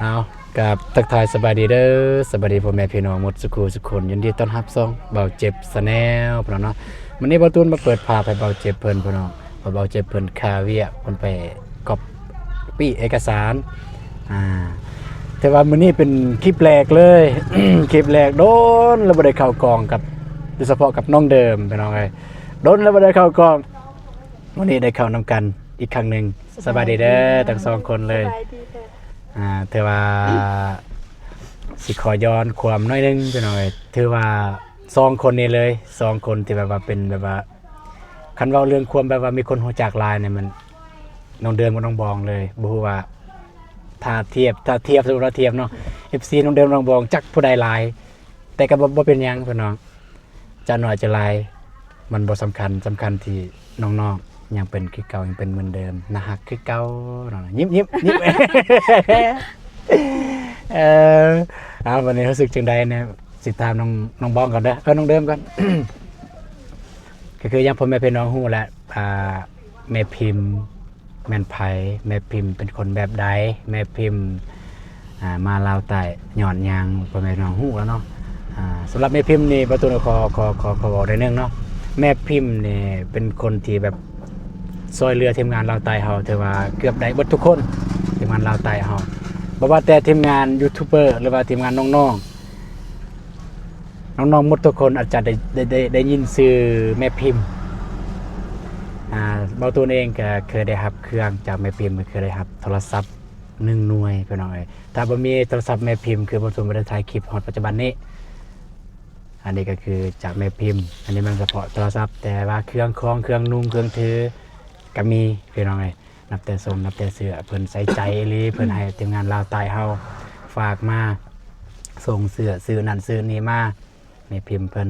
ເອົາ ກາບທັກທາຍສະບາຍດີເດີ ສະບາຍດີພໍ່ແມ່ພີ່ນ້ອງໝົດສູ່ຄູ່ສູ່ຄົນ ຍິນດີຕ້ອນຮັບຊ່ອງເບົາເຈັບ Channel ພີ່ນ້ອງເນາະ. ມື້ນີ້ເບົາຕູນມາເປີດພາບໃຫ້ເບົາເຈັບເພິ່ນ ພີ່ນ້ອງ ເພາະເບົາເຈັບເພິ່ນຄາວຽກ ເພິ່ນໄປກັອບປີ້ເອກະສານ. ອ່າ ແຕ່ວ່າມື້ນີ້ເປັນຄລິບແລກເລີຍ ຄລິບແລກ ດົນແລ້ວບໍ່ໄດ້ເຂົ້າກ້ອງກັບ ໂດຍສະເພາະກັບນ້ອງເດີມ ພີ່ນ້ອງເອີຍ ດົນແລ້ວບໍ່ໄດ້ເຂົ້າກ້ອງ. ມື້ນີ້ໄດ້ເຂົ້ານຳກັນອີກຄັ້ງໜຶ່ງ. ສະບາຍດີເດີ ສະບາຍດີທັງສອງຄົນເລີຍ. ສະບາຍດີເດີ. ອ່າ ຖືວ່າ ຊິຂໍຍ້ອນຄວາມໜ້ອຍໜຶ່ງ ພີ່ນ້ອງເອີຍ ຖືວ່າສອງຄົນນີ້ເລີຍ ສອງຄົນທີ່ແບບວ່າເປັນແບບວ່າ ຄັນເວົ້າເລື່ອງຄວາມແບບວ່າມີຄົນຮູ້ຈັກຫຼາຍນີ້ ມັນນ້ອງເດີມກັບນ້ອງບອງເລີຍ. ບໍ່ຮູ້ວ່າ ຖ້າທຽບ ຖ້າທຽບ ສົມມຸດວ່າທຽບເນາະ ເອັຟຊີນ້ອງເດີມນ້ອງບອງຈັກຜູ້ໃດຫຼາຍ ແຕ່ກໍບໍ່ ບໍ່ເປັນຫຍັງ ພີ່ນ້ອງ. ຈະໜ້ອຍຈະຫຼາຍ ມັນບໍ່ສຳຄັນ ສຳຄັນທີ່ນ້ອງໆຍັງເປັນຄືເກົ່າ ຍັງເປັນເໝືອນເດີມ ໜ້າຮັກຄືເກົ່າ. ຍິ້ມ ຍິ້ມ ຍິ້ມ. ເອີ ເອົາ ວັນນີ້ຮູ້ສຶກຈັ່ງໃດແດ່? ຊິຖາມນ້ອງ ນ້ອງບອງກ່ອນເດີ ເອີ ນ້ອງເດີມກ່ອນ. ກໍຄືຢ່າງພໍ່ແມ່ພີ່ນ້ອງຮູ້ແຫຼະ ອ່າ ແມ່ພິມ ແມ່ນໃຜ? ແມ່ພິມເປັນຄົນແບບໃດ? ແມ່ພິມ ອ່າ ມາລາວໃຕ້ຍ້ອນຫຍັງ? ພໍ່ແມ່ພີ່ນ້ອງຮູ້ແລ້ວເນາະ. ອ່າ ສຳລັບແມ່ພິມນີ້ ເບົາຕູນກໍຂໍ ຂໍ ຂໍ ຂໍເວົ້າໜ້ອຍໜຶ່ງເນາະ. ແມ່ພິມນີ້ເປັນຄົນທີ່ແບບຊ່ວຍເຫຼືອທີມງານລາວໃຕ້ເຮົາ ຖືວ່າເກືອບໄດ້ເບິດທຸກຄົນ ທີມງານລາວໃຕ້ເຮົາ ບໍ່ວ່າແຕ່ທີມງານຢູທູບເບີ ຫຼືວ່າທີມງານນ້ອງໆ ນ້ອງໆໝົດທຸກຄົນອາດຈະໄດ້ ໄດ້ ໄດ້ ໄດ້ຍິນຊື່ແມ່ພິມ. ອ່າ ເບົາຕູນເອງກໍເຄີຍໄດ້ຮັບເຄື່ອງຈາກແມ່ພິມ ກໍເຄີຍໄດ້ຮັບໂທລະສັບໜຶ່ງໜ່ວຍ ພີ່ນ້ອງເອີຍ. ຖ້າບໍ່ມີໂທລະສັບແມ່ພິມ ຄືເບົາຕູນບໍ່ໄດ້ຖ່າຍຄລິບຮອດປັດຈຸບັນນີ້. ອັນນີ້ກໍຄືຈາກແມ່ພິມ ອັນນີ້ມັນສະເພາະໂທລະສັບ ແຕ່ວ່າເຄື່ອງຂອງ ເຄື່ອງນຸ່ງ ເຄື່ອງຖືກໍມີ ພີ່ນ້ອງເອີຍ. ນັບແຕ່ຊົມ ນັບແຕ່ເຊື່ອ ເພິ່ນໃສ່ໃຈອີ່ຫຼີ ເພິ່ນໃຫ້ທີມງານລາວໃຕ້ເຮົາຝາກມາ ສົ່ງເສື້ອ ຊື້ນັ້ນຊື້ນີ້ມາ ແມ່ພິມເພິ່ນ.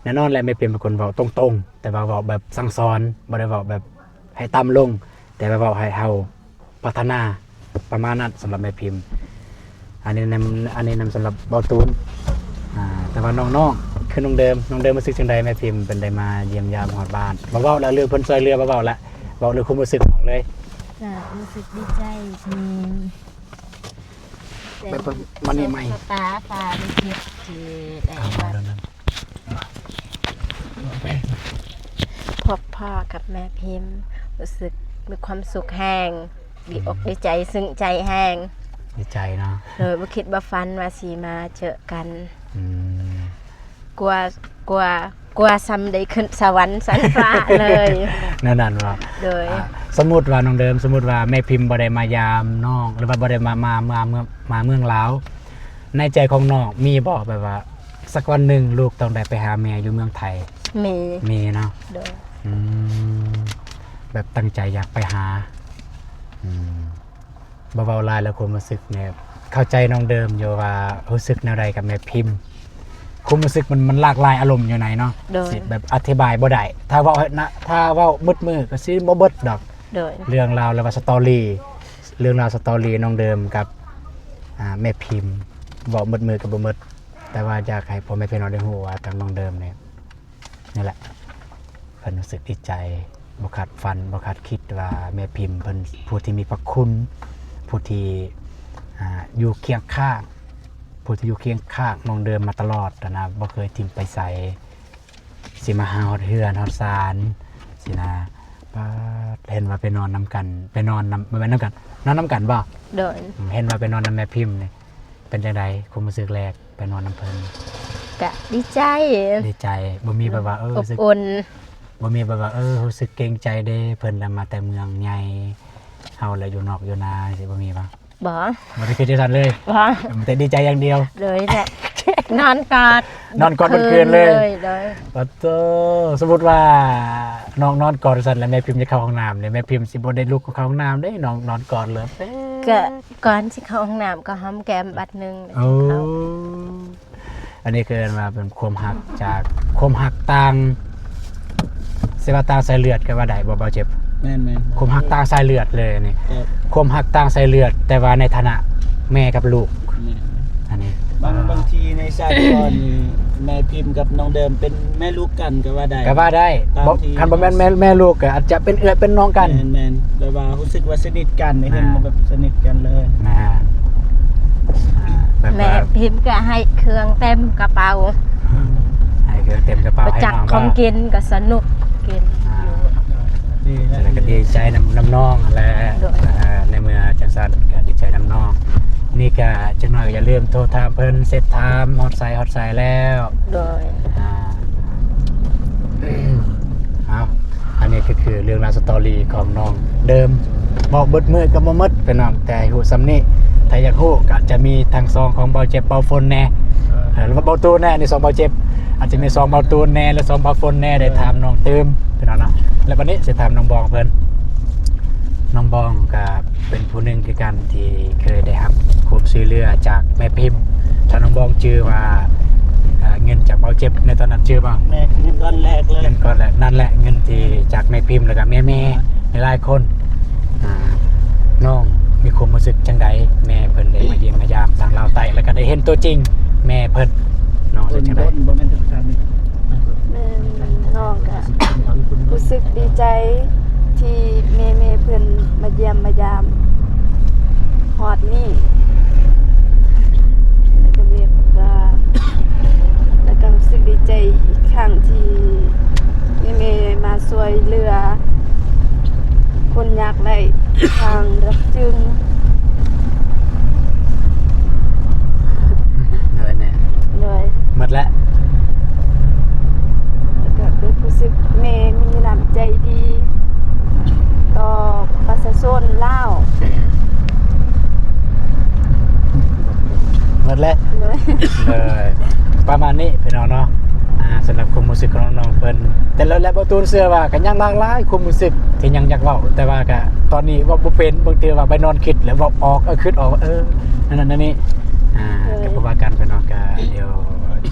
ແນ່ນອນແຫຼະ ແມ່ພິມເປັນຄົນເວົ້າຕົງໆ ແຕ່ວ່າເວົ້າແບບສັ່ງສອນ ບໍ່ໄດ້ເວົ້າແບບໃຫ້ຕ່ຳລົງ ແຕ່ວ່າເວົ້າໃຫ້ເຮົາພັດທະນາ ປະມານນັ້ນ ສຳລັບແມ່ພິມ. ອັນນີ້ນຳ ອັນນີ້ນຳສຳລັບເບົາຕູນ. ອ່າ ແຕ່ວ່ານ້ອງໆ ຄືນ້ອງເດີມ ນ້ອງເດີມຮູ້ສຶກຈັ່ງໃດ ແມ່ພິມເພິ່ນໄດ້ມາຢ້ຽມຢາມຮອດບ້ານ? ບໍ່ເວົ້າແລ້ວ ເລື່ອງເພິ່ນຊ່ວຍເຫຼືອ ບໍ່ເວົ້າແລ້ວ ເວົ້າເລື່ອງຄວາມຮູ້ສຶກອອກເລີຍ. ກໍຮູ້ສຶກດີໃຈທີ່ ແບບວ່າມານີ້ໃໝ່ ສອບຕາຟ້າໄດ້ເກັບທີ່ໄດ້ ອ່າ ມາ ເວົ້າເລື່ອງນັ້ນ ພົບພໍ້ກັບແມ່ພິມ ຮູ້ສຶກມີຄວາມສຸກແຮງ ດີອົກ ອືມ ດີໃຈ ຊຶ້ງໃຈແຮງ ດີໃຈເນາະ. ໂດຍບໍ່ຄິດບໍ່ຝັນວ່າຊິມາເຈີກັນ. ອືມ ກວ່າ ກວ່າ ກວ່າສ່ຳໄດ້ຂຶ້ນສະຫວັນຊັ້ນຟ້າເລີຍ ແນວນັ້ນບໍ່? ໂດຍ ອ່າ ສົມມຸດວ່ານ້ອງເດີມ ສົມມຸດວ່າແມ່ພິມບໍ່ໄດ້ມາຢາມນ້ອງ ຫຼືວ່າບໍ່ໄດ້ມາ ມາ ມາເມືອງ ມາເມືອງລາວ ໃນໃຈຂອງນ້ອງມີບໍ່ ແບບວ່າ ສັກວັນໜຶ່ງລູກຕ້ອງໄດ້ໄປຫາແມ່ຢູ່ເມືອງໄທ? ມີ ມີເນາະ. ໂດຍ ອືມ ແບບຕັ້ງໃຈຢາກໄປຫາ. ອືມ ບໍ່ເວົ້າຫຼາຍແລ້ວ ຄວາມຮູ້ສຶກນີ້ ເຂົ້າໃຈນ້ອງເດີມຢູ່ວ່າຮູ້ສຶກແນວໃດກັບແມ່ພິມ. ຄວາມຮູ້ສຶກມັນ ມັນຫຼາກຫຼາຍອາລົມຢູ່ໃນເນາະ. ໂດຍ ຊິແບບອະທິບາຍບໍ່ໄດ້ ຖ້າເວົ້ານະ ຖ້າເວົ້າໝົດມື້ກໍຊິບໍ່ເບິດດອກ. ໂດຍ ເລື່ອງລາວ ຫຼືວ່າສະຕໍຣີ ເລື່ອງລາວສະຕໍຣີນ້ອງເດີມກັບ ອ່າ ແມ່ພິມ ເວົ້າໝົດມື້ກໍບໍ່ໝົດ. ແຕ່ວ່າຢາກໃຫ້ພໍ່ແມ່ພີ່ນ້ອງໄດ້ຮູ້ວ່າທາງນ້ອງເດີມນີ້ ນີ້ແຫຼະ ເພິ່ນຮູ້ສຶກດີໃຈ ບໍ່ຄາດຝັນ ບໍ່ຄາດຄິດວ່າແມ່ພິມເພິ່ນຜູ້ທີ່ມີພະຄຸນ ຜູ້ທີ່ ອ່າ ຢູ່ຄຽງຂ້າງ ຜູ້ທີ່ຢູ່ຄຽງຂ້າງນ້ອງເດີມມາຕະຫຼອດຫັ້ນນະ ບໍ່ເຄີຍຖິ້ມໄປໃສ ຊິມາຫາຮອດເຮືອນຮອດຊານຊີ້ນະ. ປາດ ເຫັນວ່າໄປນອນນຳກັນ ໄປນອນນຳ ບໍ່ແມ່ນນຳກັນ ນອນນຳກັນບໍ່? ໂດຍ ເຫັນວ່າໄປນອນນຳແມ່ພິມນີ້ ເປັນຈັ່ງໃດຄວາມຮູ້ສຶກແລກໄປນອນນຳເພິ່ນ? ກະດີໃຈ ດີໃຈ ບໍ່ມີແບບວ່າ ເອີ ອອບອຸ່ນ ບໍ່ມີແບບວ່າ ເອີ ຮູ້ສຶກເກງໃຈເດ້ ເພິ່ນລະມາແຕ່ເມືອງໃຫຍ່ ເຮົາລະຢູ່ນອກຢູ່ນາ ຊິບໍ່ມີບໍ່? ບໍ່ ບໍ່ໄດ້ຄິດຈັ່ງຊັ້ນເລີຍ ບໍ່ ມີແຕ່ດີໃຈຢ່າງດຽວ. ໂດຍແຫຼະ ນອນກອດ ນອນກອດເບິດຄືນເລີຍ. ໂດຍ ປາດໂທ້ ສົມມຸດວ່ານ້ອງນອນກອດຊັ້ນ ແລ້ວແມ່ພິມຈະເຂົ້າຫ້ອງນ້ຳນີ້ ແມ່ພິມຊິບໍ່ໄດ້ລຸກເຂົ້າຫ້ອງນ້ຳເດ້ ນ້ອງນອນກອດເລີຍ. ກະ ກ່ອນຊິເຂົ້າຫ້ອງນ້ຳກໍຫອມແກ້ມບາດໜຶ່ງ ແລ້ວຈຶ່ງເຂົ້າ. ໂອ້ ອັນນີ້ຄືເອີ້ນວ່າເປັນຄວາມຮັກຈາກ ຄວາມຮັກຕ່າງ ຊິວ່າຕ່າງສາຍເລືອດກໍວ່າໄດ້ບໍ່ ບ່າວເຈັບ? ແມ່ນໆ ຄວາມຮັກຕ່າງສາຍເລືອດເລີຍອັນນີ້ ຄວາມຮັກຕ່າງສາຍເລືອດ ແຕ່ວ່າໃນຖານະແມ່ກັບລູກ. ແມ່ນ ອັນນີ້ ບາງ ບາງທີໃນຊາດກ່ອນນີ້ ແມ່ພິມກັບນ້ອງເດີມເປັນແມ່ລູກກັນກໍວ່າໄດ້ ກໍວ່າໄດ້. ຄັນບໍ່ແມ່ນແມ່ ແມ່ລູກກໍອາດຈະເປັນເອື້ອຍເປັນນ້ອງກັນ. ແມ່ນໆ ແບບວ່າຮູ້ສຶກວ່າສະໜິດກັນ ເຫັນແບບສະໜິດກັນເລີຍ. ແມ່ນ ເຫັນກໍໃຫ້ເຄື່ອງເຕັມກະເປົາ ໃຫ້ເຄື່ອງເຕັມກະເປົາ ໄປຈັກຂອງກິນກໍສະໜຸກກິນຢູ່ ອ່າ ສະນັ້ນກໍດີໃຈນຳ ນຳນ້ອງແຫຼະ ໂດຍ ອ່າ ໃນເມື່ອຈັ່ງຊັ້ນກໍດີໃຈນຳນ້ອງ ນີ້ກໍຈັກໜ້ອຍກໍຢ່າລືມໂທຖາມເພິ່ນ ເຊັດຖາມຮອດໃສ ຮອດໃສແລ້ວ ໂດຍ ອ່າ ເອົາ ອັນນີ້ກໍຄືເລື່ອງລາວສະຕໍຣີຂອງນ້ອງເດີມ ເວົ້າເບິດມື້ກໍບໍ່ໝົດພີ່ນ້ອງ ແຕ່ໃຫ້ຮູ້ສ່ຳນີ້ ຖ້າຢາກຮູ້ກໍຈະມີທາງຊ່ອງຂອງເບົາເຈັບ ເບົາຝົນແດ່ ເອີ ເອີ ຫຼືວ່າເບົາຕູນແດ່ ອັນນີ້ຊ່ອງເບົາເຈັບ ອາດຈະມີຊ່ອງເບົາຕູນແດ່ ຫຼືຊ່ອງເບົາຝົນແດ່ ໄດ້ຖາມນ້ອງຕື່ມພີ່ນ້ອງເນາະ ແລ້ວບັດນີ້ຊິຖາມນ້ອງບອງເພິ່ນ ນ້ອງບອງກໍ ເປັນຜູ້ໜຶ່ງຄືກັນທີ່ເຄີຍໄດ້ຮັບຄວາມຊ່ວຍເຫຼືອຈາກແມ່ພິມ ຖ້ານ້ອງບອງຈື່ວ່າ ເອີ ເງິນຈາກເບົາເຈັບໃນຕອນນັ້ນຈື່ບໍ່? ແມ່ນ ເງິນກ້ອນແລກເລີຍ ເງິນກ້ອນແລກ ນັ້ນແຫຼະ ເງິນທີ່ຈາກແມ່ພິມ ແລ້ວກໍແມ່ໆຫຼາຍໆຄົນ ອ່າ ນ້ອງມີຄວາມຮູ້ສຶກຈັ່ງໃດ ແມ່ເພິ່ນໄດ້ມາຢ້ຽມມາຢາມທາງລາວໃຕ້ ແລ້ວກໍໄດ້ເຫັນຕົວຈິງແມ່ເພິ່ນ ນ້ອງຮູ້ສຶກຈັ່ງໃດ? ບໍ່ແມ່ນ ແມ່ນ ນ້ອງກະຮູ້ສຶກດີໃຈທີ່ແມ່ໆເພິ່ນມາຢ້ຽມມາຢາມຮອດນີ້ ແລ້ວກະແບບວ່າ ແລ້ວກະຮູ້ສຶກດີໃຈອີກຄັ້ງທີ່ແມ່ໆມາຊ່ວຍເຫຼືອຄົນຍາກໄຮ້ທາງລະຈຶ່ງ ໂດຍແມ່ ໂດຍ ໝົດແລ້ວ ແລ້ວກໍເປັນຜູ້ສຶກແມ່ມີນ້ຳໃຈດີຕໍ່ປະຊາຊົນລາວ ໝົດແລ້ວ ໂດຍ ໂດຍ ປະມານນີ້ພີ່ນ້ອງເນາະ ອ່າ ສຳລັບຄວາມຮູ້ສຶກຂອງນ້ອງໆເພິ່ນ ແຕ່ແລ້ວ ແລ້ວເບົາຕູນເຊື່ອວ່າກໍຍັງຫຼາກຫຼາຍຄວາມຮູ້ສຶກທີ່ຍັງຢາກເວົ້າ ແຕ່ວ່າກໍຕອນນີ້ເວົ້າບໍ່ເປັນ ບາງເທື່ອວ່າໄປນອນຄິດແລ້ວເວົ້າອອກ ເອີ ຄິດອອກວ່າ ເອີ ອັນນັ້ນອັນນີ້ ອ່າ ເອີ ກໍບໍ່ວ່າກັນພີ່ນ້ອງ ກໍດຽວ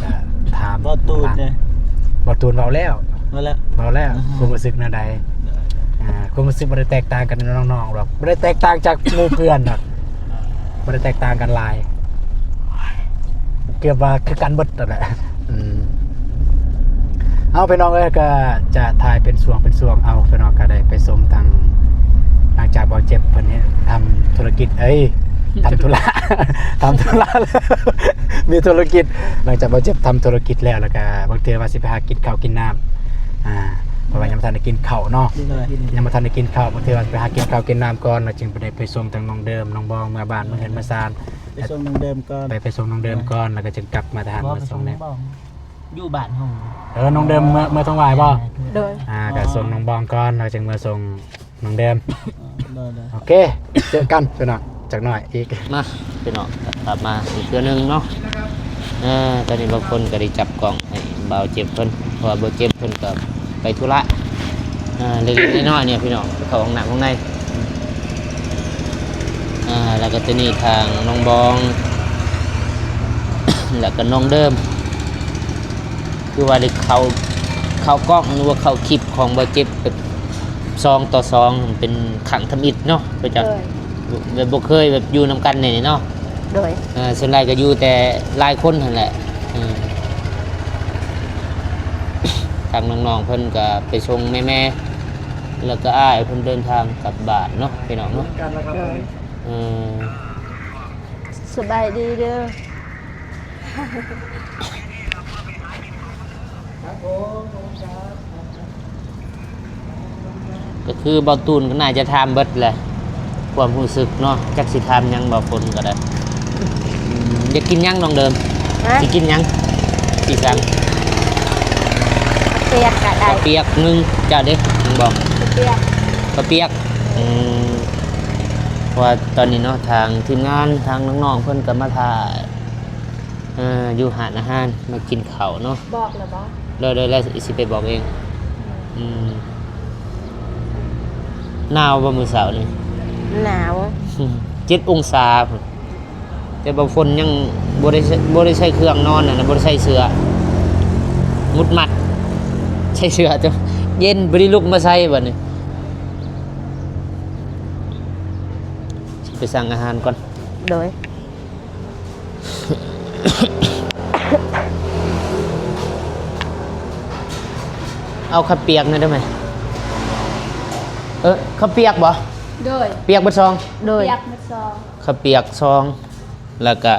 ຈະຖາມເບົາຕູນເດ້ ເບົາຕູນເວົ້າແລ້ວ ເວົ້າແລ້ວ ເວົ້າແລ້ວ ອ່າ ຄວາມຮູ້ສຶກແນວໃດ? ອ່າ ຄວາມຮູ້ສຶກບໍ່ໄດ້ແຕກຕ່າງກັນນ້ອງໆດອກ ບໍ່ໄດ້ແຕກຕ່າງຈາກໝູ່ເພື່ອນດອກ ບໍ່ໄດ້ແຕກຕ່າງກັນຫຼາຍ ເກືອບວ່າຄືກັນເບິດນັ້ນແຫຼະ ອືມ ເອົາ ພີ່ນ້ອງເອີຍ ກໍຈະຖ່າຍເປັນຊ່ວງເປັນຊ່ວງເອົາ ພີ່ນ້ອງກໍໄດ້ໄປຊົມທາງ ຫຼັງຈາກເບົາເຈັບເພິ່ນນີ້ທຳທຸລະກິດ ເອີຍ ທຳທຸລະ ທຳທຸລະ ມີທຸລະກິດ ຫຼັງຈາກເບົາເຈັບທຳທຸລະກິດແລ້ວ ແລ້ວກໍບາງເທື່ອວ່າຊິໄປຫາກິນເຂົ້າກິນນ້ຳ ອ່າ ເພາະວ່າຍັງບໍ່ທັນໄດ້ກິນເຂົ້າເນາະ ຍັງບໍ່ທັນໄດ້ກິນເຂົ້າ ບາງເທື່ອວ່າຊິໄປຫາກິນເຂົ້າກິນນ້ຳກ່ອນ ແລ້ວຈຶ່ງໄດ້ໄປຊົມທາງນ້ອງເດີມ ນ້ອງບອງ ເມືອບ້ານເມືອເຮືອນເມືອຊານ ໄປສົ່ງນ້ອງເດີມກ່ອນ ໄປ ໄປສົ່ງນ້ອງເດີມກ່ອນ ແລ້ວກໍຈຶ່ງກັບມາທາງ ບໍ່ ໄປສົ່ງນ້ອງບອງ ຢູ່ບ້ານເຮົາ ເອີ ນ້ອງເດີມເມືອ ເມືອທົ່ງຫວາຍບໍ່? ໂດຍ ອ່າ ກໍສົ່ງນ້ອງບອງກ່ອນ ແລ້ວຈຶ່ງມາສົ່ງນ້ອງເດີມ ເອີ ໂດຍໆ ໂອເຄ ເຈີກັນພີ່ນ້ອງ ຈັກໜ້ອຍອີກ ມາພີ່ນ້ອງ ກັບມາອີກເທື່ອໜຶ່ງເນາະ ເອີ ຕອນນີ້ບາງຄົນກໍໄດ້ຈັບກ້ອງໃຫ້ບ່າວເຈັບເພິ່ນ ເພາະວ່າບ່າວເຈັບເພິ່ນກໍໄປທຸລະ ອ່າ ເລັກໆນ້ອຍໆນີ້ພີ່ນ້ອງ ໄປເຂົ້າຫ້ອງນ້ຳຫ້ອງໃນ ອ່າ ແລ້ວກໍຕອນນີ້ທາງນ້ອງບອງ ແລ້ວກໍນ້ອງເດີມ ຄືວ່າໄດ້ເຂົ້າ ເຂົ້າກ້ອງ ຫຼືວ່າເຂົ້າຄລິບຂອງບ່າວເຈັບແບບສອງຕໍ່ສອງ ເປັນຄັ້ງທຳອິດເນາະ ເຈົ້າ ໂດຍ ແບບບໍ່ເຄີຍແບບຢູ່ນຳກັນແນວນີ້ເນາະ ໂດຍ ເອີ ສ່ວນຫຼາຍກໍຢູ່ແຕ່ຫຼາຍຄົນຫັ້ນແຫຼະ ເອີ ທາງນ້ອງໆເພິ່ນກໍໄປສົ່ງແມ່ໆ ແລ້ວກໍອ້າຍເພິ່ນເດີນທາງກັບບ້ານເນາະ ພີ່ນ້ອງເນາະ ໂດຍ ເອີ ສະບາຍດີເດີ. ກໍຄືເບົາຕູນກໍໜ້າຈະຖາມເບິດແຫຼະ ຄວາມຮູ້ສຶກເນາະ ຈັກຊິຖາມຫຍັງເບົາຝົນກໍໄດ້. ອືມ ຢາກກິນຫຍັງນ້ອງເດີມ? ຮະ? ຊິກິນຫຍັງ? ຊິສັ່ງ ເຂົ້າປຽກກໍໄດ້ ເຂົ້າປຽກໜຶ່ງ. ເຈົ້າເດ້? ຍັງບໍ່? ເຂົ້າປຽກ ເຂົ້າປຽກ. ອືມ ເພາະວ່າຕອນນີ້ເນາະ ທາງທີມງານ ທາງນ້ອງໆເພິ່ນກໍມາຖ້າ ເອີ ຢູ່ຮ້ານອາຫານມາກິນເຂົ້າເນາະ. ບອກແລ້ວບໍ່? ໂດຍໆ ແລ້ວຊິໄປບອກເອງ. ອືມ ໜາວບໍ່ມື້ເຊົ້ານີ້? ໜາວ ເຈັດອົງສາພຸ້ນ ແຕ່ວ່າຝົນຍັງບໍ່ໄດ້ ບໍ່ໄດ້ໃສ່ເຄື່ອງນອນຫັ້ນນະ ບໍ່ໄດ້ໃສ່ເສື້ອ ມຸດມັດ ໃສ່ເສື້ອຈົນເຢັນ ບໍ່ໄດ້ລຸກມາໃສ່ບັດນີ້. ຊິໄປສັ່ງອາຫານກ່ອນ. ໂດຍ ເອົາເຂົ້າປຽກໜ່ອຍໄດ້ໄໝ? ເອີ ເຂົ້າປຽກບໍ່? ໂດຍ ປຽກເບິດຊອງ. ໂດຍ ປຽກເບິດຊອງ ເຂົ້າປຽກຊອງ ແລ້ວກະ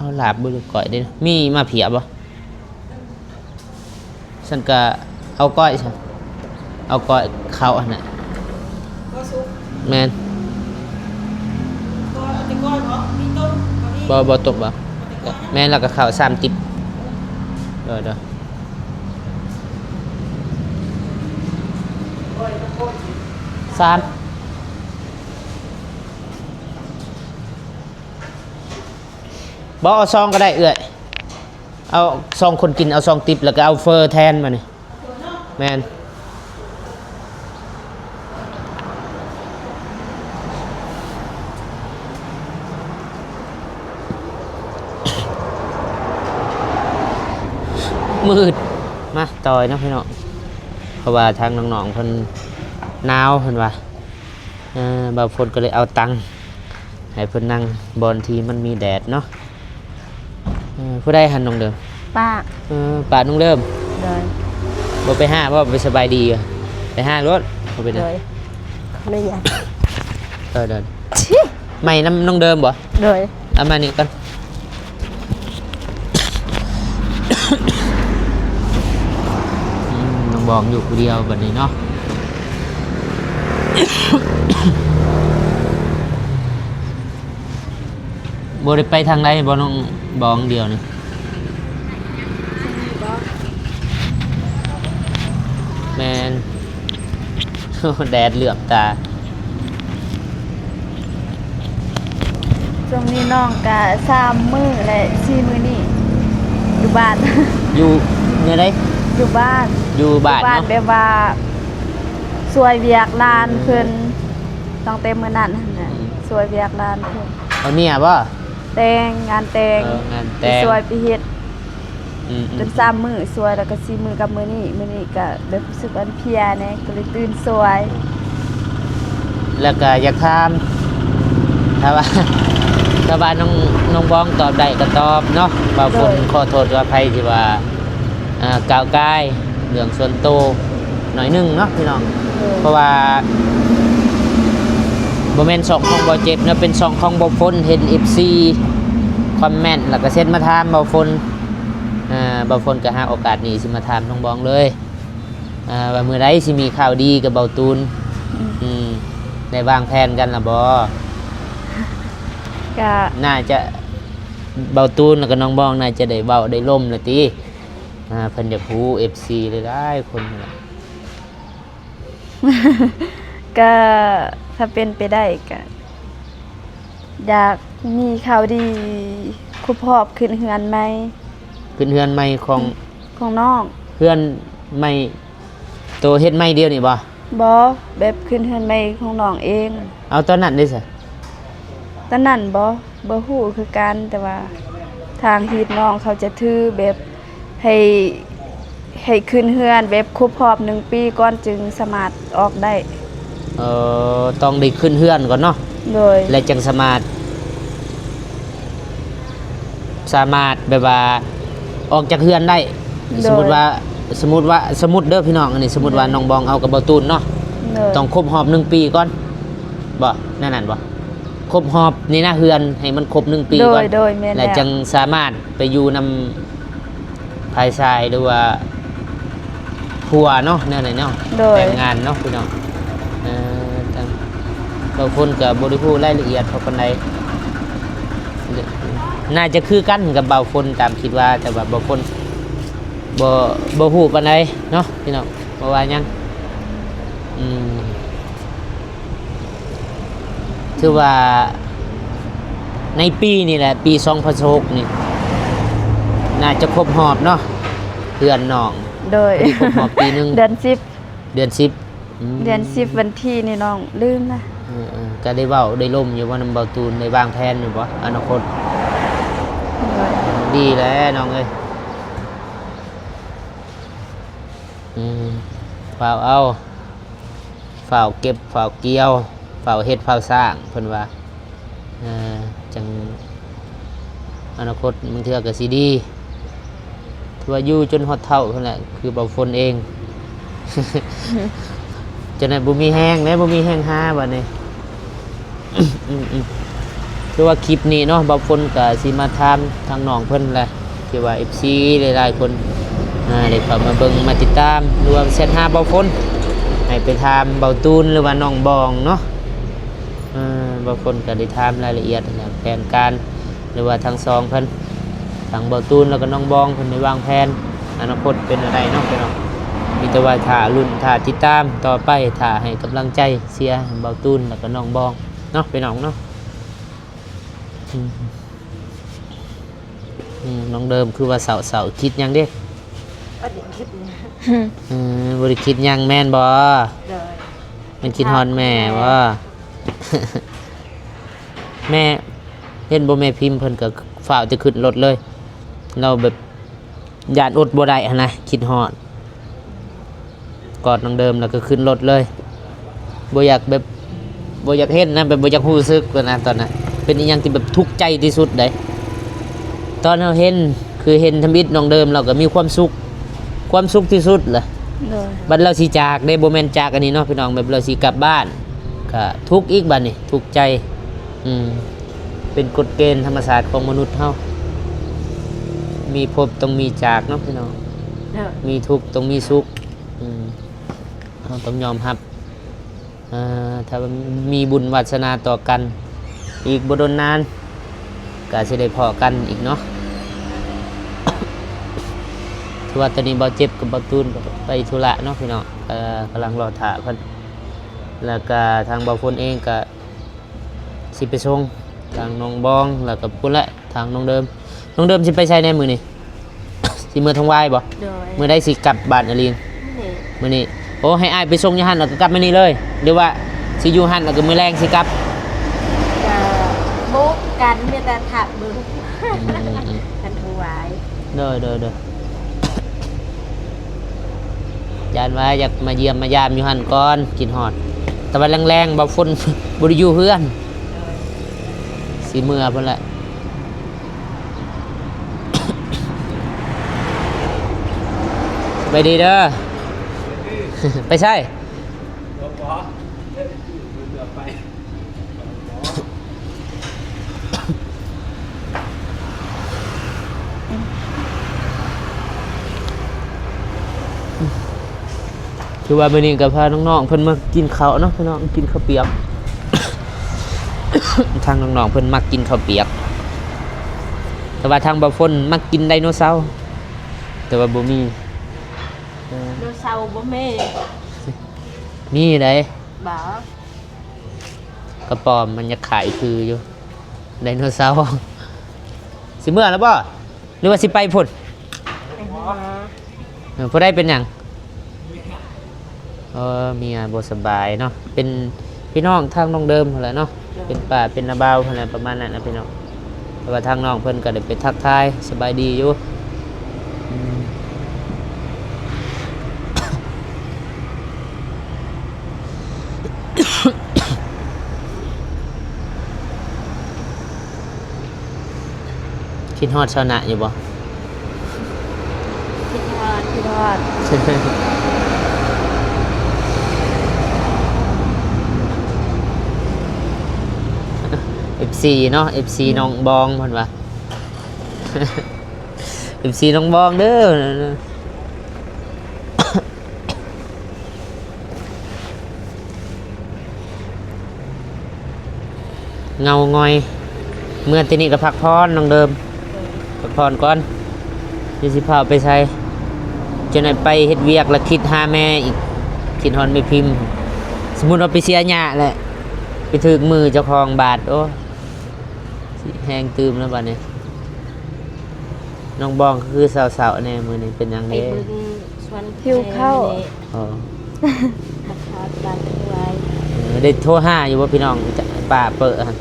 ເອົາລາບບໍ່ ຫຼືກ້ອຍເດ້? ມີມາພຽບບໍ່? ຊັ້ນກະເອົາກ້ອຍຊະ ເອົາກ້ອຍເຂົ້າຫັ້ນນະ. ແມ່ນ. ບໍ່ ບໍ່ຕົ້ມບໍ່? ແມ່ນ ແລ້ວກໍເຂົ້າສາມຕິບ. ໂດຍ ໂດຍ. ສາມ ບໍ່ ເອົາສອງກໍໄດ້ເອື້ອຍ. ເອົາສອງຄົນກິນ ເອົາສອງຕິບ ແລ້ວກໍເອົາເຝີແທນບາດນີ້. ແມ່ນ. ມືດ ມາຕໍ່ເນາະພີ່ນ້ອງ ເພາະວ່າທາງນ້ອງໆເພິ່ນໜາວເພິ່ນວ່າ. ເອີ ບ່າວຝົນກໍເລີຍເອົາຕັ່ງໃຫ້ເພິ່ນນັ່ງບ່ອນທີ່ມັນມີແດດເນາະ. ເອີ ຜູ້ໃດຫັ້ນນ້ອງເດີມ? ປ້າ. ເອີ ປ້ານ້ອງເດີມ. ໂດຍ. ບໍ່ໄປຫາບໍ່? ໄປສະບາຍດີຢູ່ ໄປຫາໂລດ ບໍ່ເປັນຫຍັງ. ໂດຍ. ເອີ ໂດຍ. ໃໝ່ນຳນ້ອງເດີມບໍ່? ໂດຍ. ເອົາມານີ້ກ່ອນ. ອືມ ນ້ອງບອງຢູ່ຜູ້ດຽວບັດນີ້ເນາະ. ບໍ່ໄດ້ໄປທາງໃດບໍ່ນ້ອງບອງດຽວນີ້? ແມ່ນ. ໂອ້ ແດດເຫຼືອບຕາ. ຊ່ວງນີ້ນ້ອງກະສາມມື້ແລະ ສີ່ມື້ນີ້ຢູ່ບ້ານ. ຢູ່ແນວໃດ? ຢູ່ບ້ານ. ຢູ່ບ້ານເນາະ. ຢູ່ບ້ານແບບວ່າຊ່ວຍວຽກຫຼານເພິ່ນ. ອືມ. ຕັ້ງແຕ່ມື້ນັ້ນຫັ້ນນະ. ອືມ. ຊ່ວຍວຽກຫຼານເພິ່ນ. ເອົາເມຍບໍ່? ແຕ່ງ ງານແຕ່ງ. ເອີ ງານແຕ່ງ. ໄປຊ່ວຍໄປເຮັດ. ອືມໆໆ ເປັນສາມມື້ຊ່ວຍ ແລ້ວກໍສີ່ມື້ກັບມື້ນີ້ ມື້ນີ້ກໍແບບຮູ້ສຶກວ່າເພຍແດ່ ກໍເລີຍຕື່ນຊ່ວຍ. ແລ້ວກໍຢາກຖາມ ຖ້າວ່າ ຖ້າວ່ານ້ອງ ນ້ອງບອງຕອບໄດ້ກໍຕອບເນາະ ວ່າ ໂດຍ ຝົນຂໍໂທດວ່າໃຜທີ່ວ່າ ອ່າ ກ້າວກາຍເລື່ອງສ່ວນໂຕໜ້ອຍໜຶ່ງເນາະພີ່ນ້ອງ. ໂດຍ. ເພາະວ່າບໍ່ແມ່ນຊ່ອງຂອງບ່າວເຈັບເນາະ ເປັນຊ່ອງຂອງບ່າວຝົນ ເຫັນເອັຟຊີຄອມເມັນ ແລ້ວກໍເຊັນມາຖາມບ່າວຝົນ. ອ່າ ບ່າວຝົນກໍຫາໂອກາດນີ້ຊິມາຖາມນ້ອງບອງເລີຍ ອ່າ ວ່າມື້ໃດຊິມີຂ່າວດີກັບບ່າວຕູນ. ອືມ ອືມ ໄດ້ວາງແຜນກັນລະບໍ່? ກະ ໜ້າຈະ ບ່າວຕູນ ແລ້ວກໍນ້ອງບອງ ໜ້າຈະໄດ້ເວົ້າໄດ້ລົມລະຕິ. ອ່າ ເພິ່ນຢາກຮູ້ ເອັຟຊີ ຫຼາຍໆຄົນຫັ້ນແຫຼະ. ກະ ຖ້າເປັນໄປໄດ້ກະ ຢາກມີຂ່າວດີຄົບຮອບຂຶ້ນເຮືອນໃໝ່. ຂຶ້ນເຮືອນໃໝ່ຂອງ ຂອງນ້ອງ. ເຮືອນໃໝ່ ໂຕເຮັດໃໝ່ດຽວນີ້ບໍ່? ບໍ່ ແບບຂຶ້ນເຮືອນໃໝ່ຂອງນ້ອງເອງ. ເອົາ ຕອນນັ້ນເດ້ຊະ? ຕອນນັ້ນບໍ່ ບໍ່ຮູ້ຄືກັນ ແຕ່ວ່າທາງຮີດນ້ອງເຂົາຈະຖືແບບໃຫ້ ໃຫ້ຂຶ້ນເຮືອນແບບຄົບຮອບໜຶ່ງປີກ່ອນຈຶ່ງສາມາດອອກໄດ້. ເອີ ຕ້ອງໄດ້ຂຶ້ນເຮືອນກ່ອນເນາະ. ໂດຍ. ແລ້ວຈຶ່ງສາມາດ ສາມາດແບບວ່າອອກຈາກເຮືອນໄດ້. ໂດຍ. ສົມມຸດວ່າ ສົມມຸດວ່າ ສົມມຸດເດີພີ່ນ້ອງ ອັນນີ້ສົມມຸດວ່າ ໂດຍ ນ້ອງບອງເອົາກັບບ່າວຕູນເນາະ. ໂດຍ. ຕ້ອງຄົບຮອບໜຶ່ງປີກ່ອນບໍ່? ແນວນັ້ນບໍ່? ຄົບຮອບນີ້ນະ ເຮືອນໃຫ້ມັນຄົບໜຶ່ງປີກ່ອນ. ໂດຍ ໂດຍ ແມ່ນແລ້ວ. ແລ້ວຈັ່ງສາມາດໄປຢູ່ນຳຝ່າຍຊາຍ ຫຼືວ່າຜົວເນາະ ແນວໃດເນາະ. ໂດຍ. ແຕ່ງງານເນາະພີ່ນ້ອງ. ເອີ ທາງ ບາງຄົນກໍບໍ່ໄດ້ຮູ້ລາຍລະອຽດເທົ່າປານໃດ. ໜ້າຈະຄືກັນກັບບ່າວຝົນຕາມຄິດວ່າ ແຕ່ວ່າບ່າວຝົນບໍ່ ບໍ່ຮູ້ປານໃດເນາະພີ່ນ້ອງ ບໍ່ວ່າຫຍັງ. ອືມ ຖືວ່າໃນປີນີ້ແຫຼະ ປີສອງພັນຊາວຫົກນີ້ ໜ້າຈະຄົບຮອບເນາະ ເຮືອນນ້ອງ. ໂດຍ. ພໍດີຄົບຮອບປີໜຶ່ງ ເດືອນສິບ. ເດືອນສິບ. ອືມ ເດືອນສິບວັນທີນີ້ນ້ອງລືມນະ. ເອີໆ ກໍໄດ້ເວົ້າໄດ້ລົມຢູ່ບໍ່ນຳບ່າວຕູນ ໄດ້ວາງແຜນຢູ່ບໍ່ອະນາຄົດ? ໂດຍ. ດີແລ້ວນ້ອງເອີຍ. ອືມ ຟ້າວເອົາ ຟ້າວເກັບ ຟ້າວກ່ຽວ ຟ້າວເຮັດ ຟ້າວສ້າງ ເພິ່ນວ່າ. ເອີ ຈັ່ງອະນາຄົດບາງເທື່ອກໍຊິດີ ຖືວ່າຢູ່ຈົນຮອດເຖົ້າພຸ້ນແຫຼະ ຄືບ່າວຝົນເອງ. ຈັ່ງໃດບໍ່ມີແຮງເດ້ ບໍ່ມີແຮງຫາບາດນີ້. ອືມ ຄືວ່າຄລິບນີ້ເນາະ ບ່າວຝົນກໍຊິມາຖາມທາງນ້ອງເພິ່ນແຫຼະ ທີ່ວ່າເອັຟຊີຫຼາຍໆຄົນ ອ່າ ໄດ້ເຂົ້າມາເບິ່ງມາຕິດຕາມ ຫຼືວ່າແຊັດຫາບ່າວຝົນ ໃຫ້ໄປຖາມບ່າວຕູນ ຫຼືວ່ານ້ອງບອງເນາະ. ເອີ ບ່າວຝົນກໍໄດ້ຖາມລາຍລະອຽດແນວແຜນການ ຫຼືວ່າທັງສອງເພິ່ນ ທັງບ່າວຕູນ ແລ້ວກໍນ້ອງບອງ ເພິ່ນໄດ້ວາງແຜນອະນາຄົດເປັນແນວໃດເນາະພີ່ນ້ອງ. ມີແຕ່ວ່າຖ້າລຸ້ນ ຖ້າຕິດຕາມຕໍ່ໄປ ຖ້າໃຫ້ກຳລັງໃຈເຊຍໃຫ້ບ່າວຕູນ ແລ້ວກໍນ້ອງບອງເນາະພີ່ນ້ອງເນາະ. ອືມ ອືມ ນ້ອງເດີມຄືວ່າເສົ້າໆ ຄິດຫຍັງເດ້? ບໍ່ໄດ້ຄິດຫຍັງ. ເອີ ບໍ່ໄດ້ຄິດຫຍັງແມ່ນບໍ່? ໂດຍ. ແມ່ນຄິດຮອດແມ່ບໍ່? ແມ່ ເຫັນບໍ່ ແມ່ພິມເພິ່ນກໍຟ້າວແຕ່ຂຶ້ນລົດເລີຍ ລາວແບບຢ້ານອົດບໍ່ໄດ້ຫັ້ນນະ ຄິດຮອດ ກອດນ້ອງເດີມແລ້ວກໍຂຶ້ນລົດເລີຍ ບໍ່ຢາກແບບ ບໍ່ຢາກເຫັນນະ ແບບບໍ່ຢາກຮູ້ສຶກນະ. ຕອນນັ້ນເປັນອີ່ຫຍັງທີ່ແບບທຸກໃຈທີ່ສຸດໃດ໋ ຕອນເຮົາເຫັນ ຄືເຫັນທຳອິດນ້ອງເດີມ ລາວກໍມີຄວາມສຸກ ຄວາມສຸກທີ່ສຸດລະ. ໂດຍ. ບັດລາວຊິຈາກເດ້ ບໍ່ແມ່ນຈາກອັນນີ້ເນາະພີ່ນ້ອງ ແບບລາວຊິກັບບ້ານ ກະທຸກອີກບາດນີ້ ທຸກໃຈ. ອືມ ເປັນກົດເກນທຳມະຊາດຂອງມະນຸດເຮົາ ມີພົບຕ້ອງມີຈາກເນາະພີ່ນ້ອງ. ໂດຍ. ມີທຸກຕ້ອງມີສຸກ. ອືມ ເຮົາຕ້ອງຍອມຮັບ ເອີ ຖ້າວ່າມີບຸນວາດສະໜາຕໍ່ກັນ ອີກບໍ່ດົນນານກໍຊິໄດ້ພໍ້ກັນອີກເນາະ. ຖືວ່າຕອນນີ້ບ່າວເຈັບກັບບ່າວຕູນກໍໄປທຸລະເນາະພີ່ນ້ອງ ເອີ ກຳລັງລໍຖ້າເພິ່ນ ແລ້ວກໍທາງບ່າວຝົນເອງກໍຊິໄປສົ່ງທາງນ້ອງບອງ ແລ້ວກໍພຸ້ນແຫຼະ ທາງນ້ອງເດີມ. ນ້ອງເດີມຊິໄປໃສແດ່ມື້ນີ້? ຊິເມືອທົ່ງຫວາຍບໍ່? ໂດຍ. ມື້ໃດຊິກັບບ້ານອາລີນ? ມື້ນີ້. ມື້ນີ້. ໂອ້ ໃຫ້ອ້າຍໄປສົ່ງຢູ່ຫັ້ນ ແລ້ວກໍກັບມານີ້ເລີຍ ຫຼືວ່າຊິຢູ່ຫັ້ນ ແລ້ວກໍມື້ແລງຊິກັບ? ກະໂມກກັນ ມີແຕ່ຖ້າເບິ່ງ. ອືມໆໆ. ຄັນຖວາຍ. ໂດຍໆໆ. ຢ້ານວ່າຢາກມາຢ້ຽມມາຢາມຢູ່ຫັ້ນກ່ອນ ຄິດຮອດ. ແຕ່ວ່າແລງໆ ບ່າວຝົນບໍ່ໄດ້ຢູ່ເຮືອນ. ໂດຍ. ຊິເມືອພຸ້ນແຫຼະ. ສະບາຍດີເດີ. ໄປໃສ? ຄືວ່າມື້ນີ້ກໍພານ້ອງໆເພິ່ນມາກິນເຂົ້າເນາະພີ່ນ້ອງ ກິນເຂົ້າປຽກ. ທາງນ້ອງໆເພິ່ນມັກກິນເຂົ້າປຽກ ແຕ່ວ່າທາງບ່າວຝົນມັກກິນໄດໂນເສົາ ແຕ່ວ່າບໍ່ມີ. ເອີ ໄດໂນເສົາບໍ່ມີ. ມີໃດ໋. ບໍ່. ກະປອມມັນຢາກຂາຍຄືຢູ່ ໄດໂນເສົາ. ຊິເມືອແລ້ວບໍ່ ຫຼືວ່າຊິໄປພຸ້ນ? ໄປຫາ. ເອີ ຜູ້ໃດເປັນຫຍັງ? ເອີ ເມຍບໍ່ສະບາຍເນາະ ເປັນພີ່ນ້ອງທາງນ້ອງເດີມຫັ້ນແຫຼະເນາະ. ໂດຍ. ເປັນປ້າເປັນນ້າບ່າວຫັ້ນແຫຼະ ປະມານນັ້ນນະພີ່ນ້ອງ. ແຕ່ວ່າທາງນ້ອງເພິ່ນກໍໄດ້ໄປທັກທາຍສະບາຍດີຢູ່. ອືມ. ຄິດຮອດຊາວນະຢູ່ບໍ່? ຄິດຮອດ ຄິດຮອດ. ເອັຟຊີເນາະ ເອັຟຊີ ອືມ ນ້ອງບອງເພິ່ນວ່າ ເອັຟຊີ ນ້ອງບອງເດີ. ເງົາງອຍ ເມືອແຕ່ນີ້ກໍພັກຜ່ອນນ້ອງເດີມ ພັກຜ່ອນກ່ອນ ຊິ ຊິພາໄປໃສ ຈັ່ງໃດໄປເຮັດວຽກລະຄິດຫາແມ່ອີກ ຄິດຮອດແມ່ພິມ. ສົມມຸດວ່າໄປເສຍຫຍ້າແຫຼະ ໄປຖືກມືເຈົ້າຂອງບາດ ໂອ້ ຊິແຮງຕື່ມແລ້ວບາດນີ້. ນ້ອງບອງຄືເສົ້າໆແດ່ມື້ນີ້ ເປັນຫຍັງເດ້? ໄປເບິ່ງສວນ ຫິວເຂົ້າ. ອໍ ມາທາດບາດໄວ້. ເອີ ໄດ້ໂທຫາຢູ່ບໍ່ພີ່ນ້ອງ ປ້າເປີຫັ້ນ?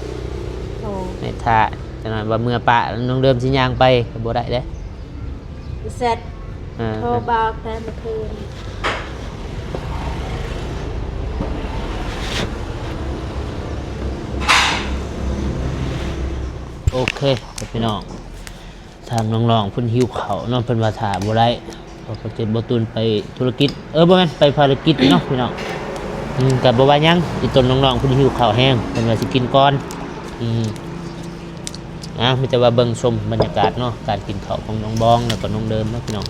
ໂທ ໃຫ້ຖ້າຈັກໜ້ອຍວ່າເມືອປ້າ ນ້ອງເດີມຊິຍ່າງໄປກໍບໍ່ໄດ້ເດ້. ແຊັດ ເອີ ໂທບອກແຕ່ເມື່ອຄືນ. ໂອເຄ ພີ່ນ້ອງ. ທາງນ້ອງໆເພິ່ນຫິວເຂົ້າເນາະ ເພິ່ນວ່າຖ້າບໍ່ໄດ້ ເພາະວ່າເຈັບບໍ່ຕູນໄປທຸລະກິດ ເອີ ບໍ່ແມ່ນ ໄປພາລະກິດເນາະພີ່ນ້ອງ. ອືມ ກໍບໍ່ວ່າຫຍັງ ອີຕົນນ້ອງໆເພິ່ນຫິວເຂົ້າແຮງ ເພິ່ນວ່າຊິກິນກ່ອນ. ອືມ ອ່າ ມີແຕ່ວ່າເບິ່ງຊົມບັນຍາກາດເນາະ ການກິນເຂົ້າຂອງນ້ອງບອງ ແລ້ວກໍນ້ອງເດີມເນາະພີ່ນ້ອງ.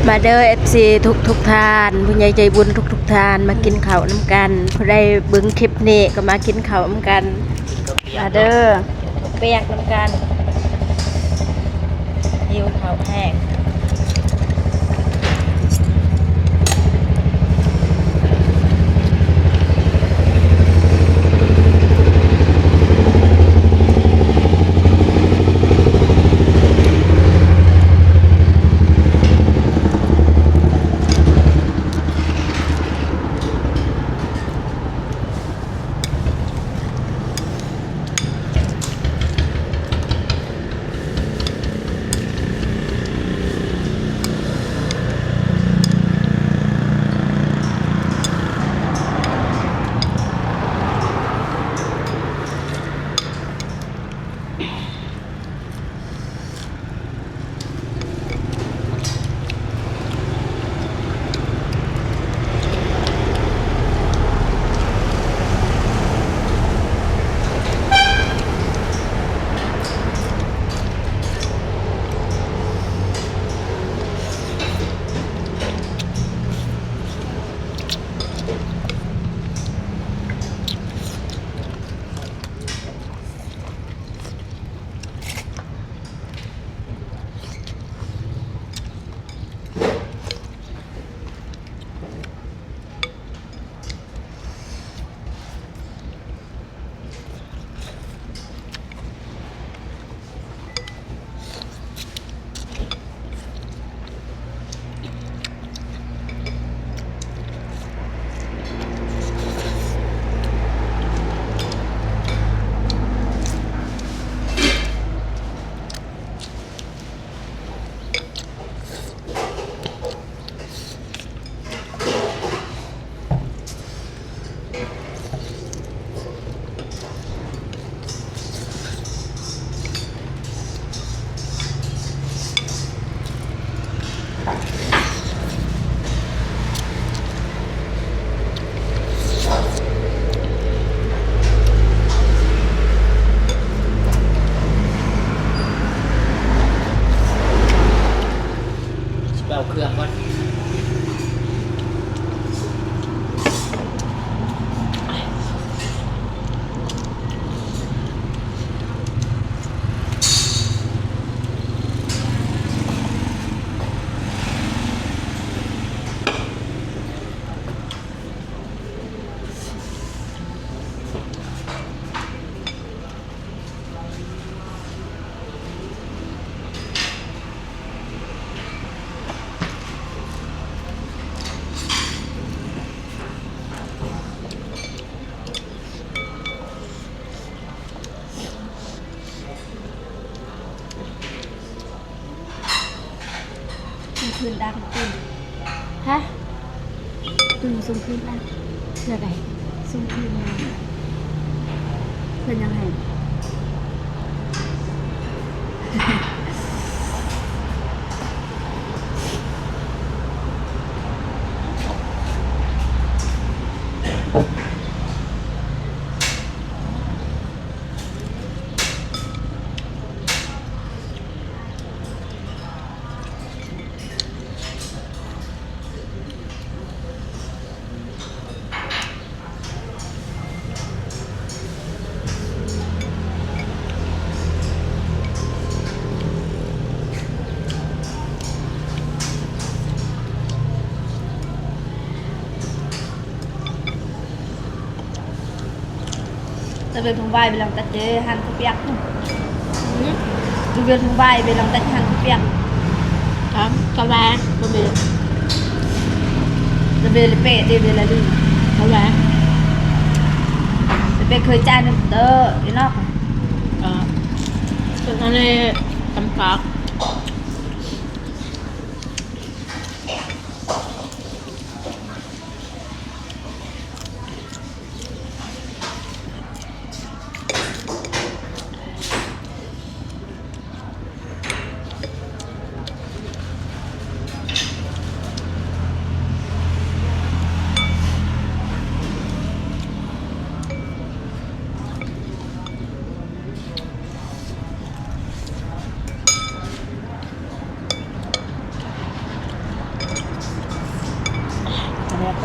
ມາເດີ ເອັຟຊີ ທຸກໆທ່ານ ຜູ້ໃຫຍ່ໃຈບຸນທຸກໆທ່ານ ມາກິນເຂົ້ານຳກັນ. ຜູ້ໃດເບິ່ງຄລິບນີ້ກໍມາກິນເຂົ້ານຳກັນ. ມາເດີ ປຽກນຳກັນ ຫິວເຂົ້າແຮງ. ຊິໄປເອົາເຄື່ອງກ່ອນ. ຄືນດັງຂຶ້ນ ຮະ? ອືມ ສົ່ງຄືນນະ. ເທື່ອໃດ? ສົ່ງຄືນນະ. ເພິ່ນຍັງໃຫ້. ມ Về Phú Bài về lòng tách chế hẳn cái piếc. Về Phú Bài về lòng tách hẳn cái piếc. Có, có ba, có về. Về là pẹ, đi về là đi. Có ba. Về khơi cha nên tớ, đi nó. Ờ. Tớ nói là tắm cọp. ເອີ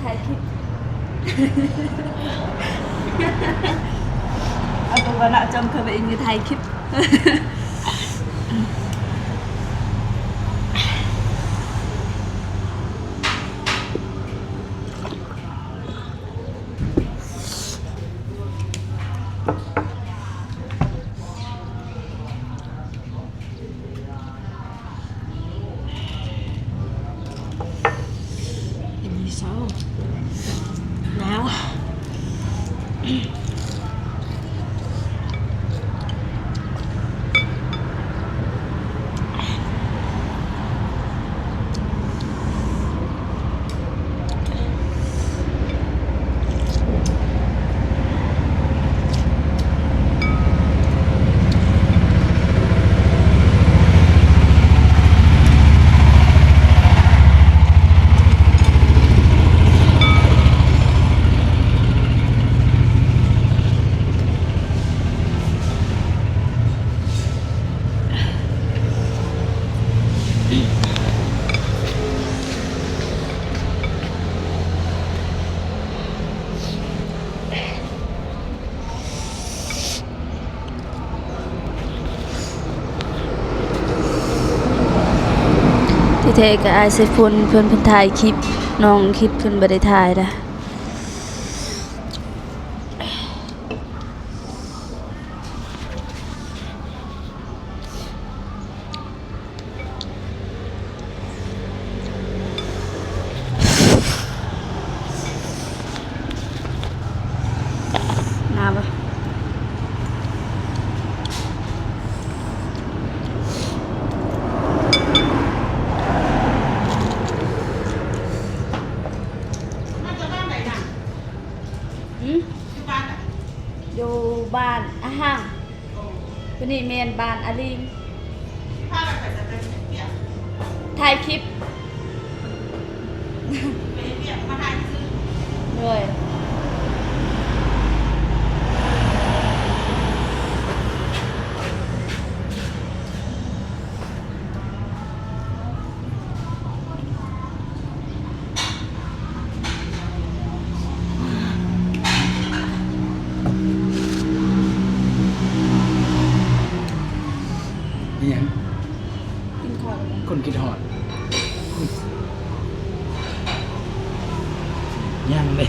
ຖ່າຍຄລິບ ເອົາຕົວໜ້າຈ້ອງເຂົ້າໄປອີກ ຖ່າຍຄລິບ. ໜາວ. ທີ່ແທ້ກໍອ້າຍສາຍຝົນເພິ່ນ ເພິ່ນຖ່າຍຄລິບ ນ້ອງຄລິບເພິ່ນບໍ່ໄດ້ຖ່າຍນະ. ເ ນີ້ແມ່ນບ້ານອາລີງ ຖ່າຍຄລິບ ໂດຍ. ອີ່ຫຍັງ? ກິນເຂົ້າແລ້ວ ຄົນຄິດຮອດ ຍັງເດ້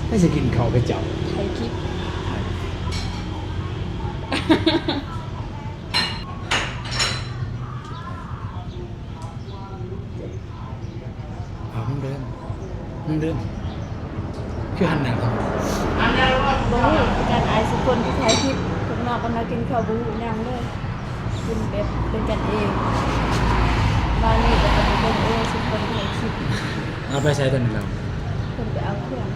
ໃຜຊິກິນເຂົ້າກະເຈົ້າ ຖ່າຍຄລິບ ເອົາ ນ້ອງເດີມ ນ້ອງເດີມ ຄືຫັນໜ້າກັນ ບໍ່ຮູ້ຄືກັນ ອາຍສຸຄົນທີ່ຖ່າຍຄລິບ ພວກນ້ອງກຳລັງກິນເຂົ້າ ບໍ່ຮູ້ຫຍັງເລີຍ ກິນແບບເປັນກັນເອງ ມານີ້ກະເປັນເບິ່ງ ເອີ ສຸຄົນຖ່າຍຄລິບ ເອົາໄປໃສຕອນນີ້ລາວ? ເພິ່ນໄປເອົາເຄື່ອງ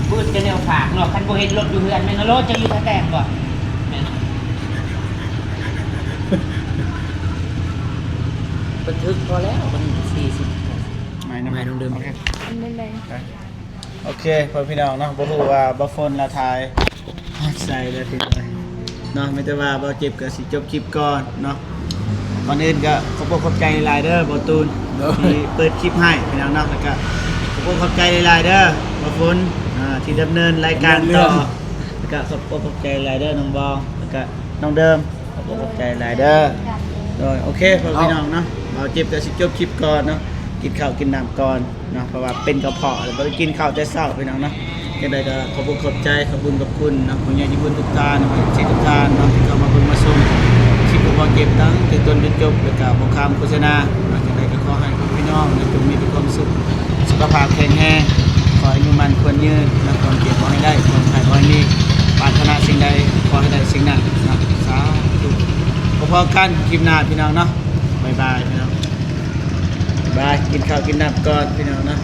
ບຶດແຕ່ແນວຝາກເນາະ ຄັນບໍ່ເຫັນລົດຢູ່ເຮືອນ ແມ່ນໂລດ ເຈົ້າຢູ່ທ່າແຕງບໍ່? ແມ່ນ ບັນທຶກພໍແລ້ວ ມັນສີ່ສິບ ໄມ້ ໄມ້ ນ້ອງເດີມ ໂອເຄ ອັນນັ້ນແຫຼະ ໂອເຄ ພໍ່ພີ່ນ້ອງເນາະ ບໍ່ຮູ້ວ່າບ່າວຝົນລາວຖ່າຍຮອດໃສແລ້ວພີ່ນ້ອງເນາະ ມີແຕ່ວ່າບ່າວເຈັບກະຊິຈົບຄລິບກ່ອນເນາະ ກ່ອນອື່ນກະຂອບອົກຂອບໃຈຫຼາຍເດີບ່າວຕູນ ໂດຍ ທີ່ເປີດຄລິບໃຫ້ພີ່ນ້ອງເນາະ ແລ້ວກະຂອບອົກຂອບໃຈຫຼາຍໆເດີບ່າວຝົນ ອ່າ ທີ່ດຳເນີນລາຍການຕໍ່ ແລ້ວກະຂອບອົກຂອບໃຈຫຼາຍເດີນ້ອງບອງ ແລ້ວກະນ້ອງເດີມ ຂອບອົກຂອບໃຈຫຼາຍເດີ ໂດຍ ໂອເຄ ພໍ່ພີ່ນ້ອງເນາະ ບ່າວເຈັບກະຊິຈົບຄລິບກ່ອນເນາະ ກິນເຂົ້າກິນນ້ຳກ່ອນ ເນາະ ເພາະວ່າເປັນກະເພາະ ແລ້ວບໍ່ໄດ້ກິນເຂົ້າແຕ່ເຊົ້າພີ່ນ້ອງເນາະ ຈັ່ງໃດກະຂອບອົກຂອບໃຈ ຂອບບຸນຂອບຄຸນເນາະ ຜູ້ໃຫຍ່ໃຈບຸນທຸກທ່ານເນາະ ເອັຟຊີ ທຸກທ່ານເນາະ ທີ່ເຂົ້າມາເບິ່ງມາຊົມຄລິບຂອງບ່າວເຈັບຕັ້ງແຕ່ຕົ້ນຈົນຈົບ ແລ້ວກະບໍ່ຂ້າມໂຄສະນາເນາະ ຈັ່ງໃດກະຂໍໃຫ້ພວກພີ່ນ້ອງເນາະ ຈົ່ງມີແຕ່ຄວາມສຸກ ສຸຂະພາບແຂງແຮງ ຂໍອາຍຸໝັ້ນຂວັນຍືນເນາະ ຄວາມເຈັບບໍ່ໃຫ້ໄດ້ ຄວາມໄຂ້ບໍ່ໃຫ້ມີ ປາດຖະໜາສິ່ງໃດຂໍໃຫ້ໄດ້ສິ່ງນັ້ນເນາະ ສາທຸ ພໍ້ກັນຄລິບໜ້າພີ່ນ້ອງເນາະ ບາຍບາຍພີ່ນ້ອງ ບາຍ ກິນເຂົ້າກິນນ້ຳກ່ອນພີ່ນ້ອງເນາະ.